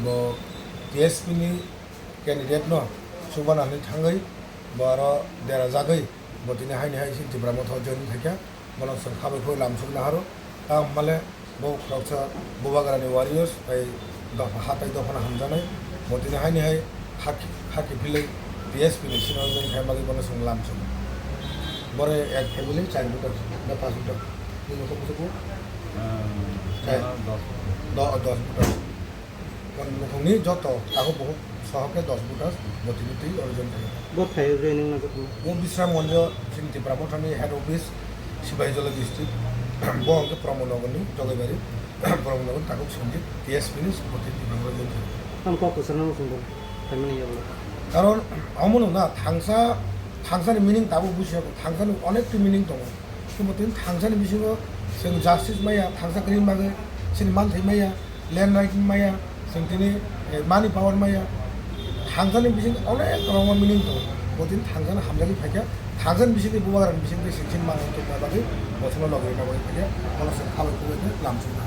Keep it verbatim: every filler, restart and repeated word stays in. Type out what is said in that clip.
Bo T S P ni candidate no chubanani thangwi bo aro derajagwi bo tini haini hai chini Tipra Motha o join khaikha, bono chwng khabai khoi lamsuk naharo. Tamo hwnmale bo khoroksa Bubagrani warriors tei dopha ha tei dophano hamjaknai, bo tini haini hai haki haki philwi T S P ni sino join khai bagwi bono chwng lamsuk. Bore ek family char voter na panch voter. Nini kok busuku? Char. Dos. Do-, dos voter. Kon nukhungni joto takhuk bukhuk soho khe dos voter bo tini twi oro join khaio. Bo phaio joining na joto? Bo Bisramganj chini Tipra Mothani head office Sipahijola district. Bo hwnkhe Pramod Nagarni Jogaibari. Pramod Nagar takhuk Sanjit T S P ni bo tini Tipra Mothani join khaio. Tamo kok kwchwrwngno swngbo phaimani yago? Karon omono na thangsa, thangsani meaning tabuk bujiya, thangsani onek ti meaning tongo. Tamo tini thangsani bisingo chwng justice maya, thangsa kwrwini bagwi chini manthai maya, land right maya, chwng tini, eh, money power maya. Thangsani bisingo onek kwbangma meaning tongo. Bo tini thangsani hamjagwi phaikha, thangsani bisingtwi Bubagrani bisingtwi chwng chini manthai tongna bagwi, bo chwngno logi rwna bagwi phaikha, bono chwng khabai khugwi khe lamsukna.